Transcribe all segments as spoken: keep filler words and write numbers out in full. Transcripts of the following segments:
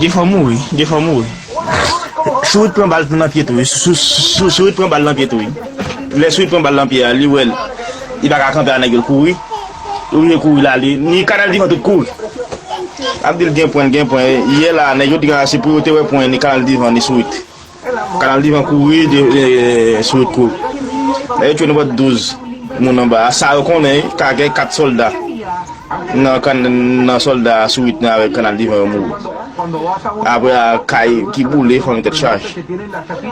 Defan mouri, defan mouri. Sourit pran bal nan pye tou wi. Sou- sou- Sourit pran bal nan pye tou wi. Lè Sourit pran bal nan pye a, li wè l. Li pa ka kanpe a nèg yo, l kouri. Li oblije kouri l ale. Ni Kanal Divan tout kouri. Ap di l gen pwen, l gen pwen. Yè la, nèg yo di se pou yo te wè pwen ni Kanal Divan ni Sourit. Kanal Divan kouri, de, e, Sourit kouri. Nèg yo tchwe nenpòt douz moun anba. A sa yo konnen, ka gen kat sòlda. Nan kan- nan sòlda Sourit nan avèk Kanal Divan yo mouri. Apre a, kay ki boule, fanmi tèt chaje.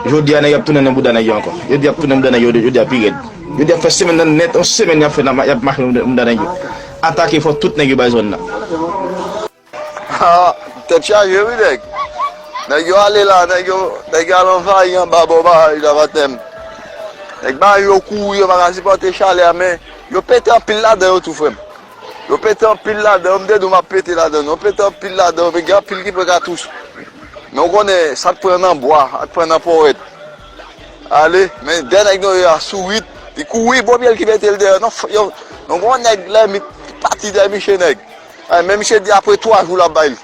Jodi a, nèg y ap tounen nan bouda nèg yo ankò. Jodi y ap tounen bouda nèg yo, jodi a pi rèd. Jodi y ap fè semèn nan nèt, yon semèn y ap fè nan, y ap mache nan bouda nèg yo. Atake fò tout nèg yo bay zòn nan. Ha, tèt chaje wi nèg. Nèg yo ale la, nèg yo, nèg yo al anvayi anba bò baraj la Batèm. Nèg baraj yo kouri, yo pa ka sipòte chalè a, men yo pete anpil ladan yo tou, frè m. Yo pete anpil ladan yo, m te di w m ap pete ladan nou. Yo pete anpil ladan yo, men gen anpil ki pran katouch. Men w konnen, sa k pran nan bwa, sa k pran nan pòwèt. Ale, men dèyè nèg nou yo a Sourit, li kouri, bon pye l ki mete l dèyè. Non, f- yo, non, gon nèg lè mi- pati dèyè misye nèg. Ay, men misye di apre twa jou l ap bay li.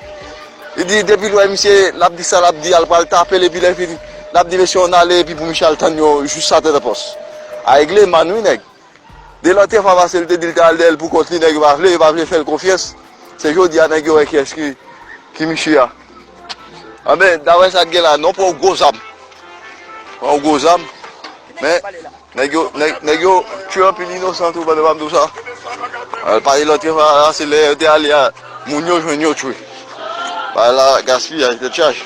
Li di depi l wè misye, l ap di sa l ap di a, l pral tape l, epi lè fini, l ap di mesye ann ale, epi pou misye al tann yo jis atè nan pòs. A regle man wi nèg. De lòt fwa pase l te di l t al dèyè l pou kont li, nèg yo pa vle, yo pa vle fè l konfyans. Se jodi a nèg yo wè kiyès ki, ki misye a. Anben, daprè sa k gen la, non, pran yon gwo zam. Pran yon gwo zam. Men, nèg yo, nèg, nèg yo tchwe anpil inosan tou, pandan m ap di w sa. Al pale lòt fwa la, se lè yo te ale a, moun yo jwenn yo tchwe. Bagay la gaspiyaj, tèt chaje.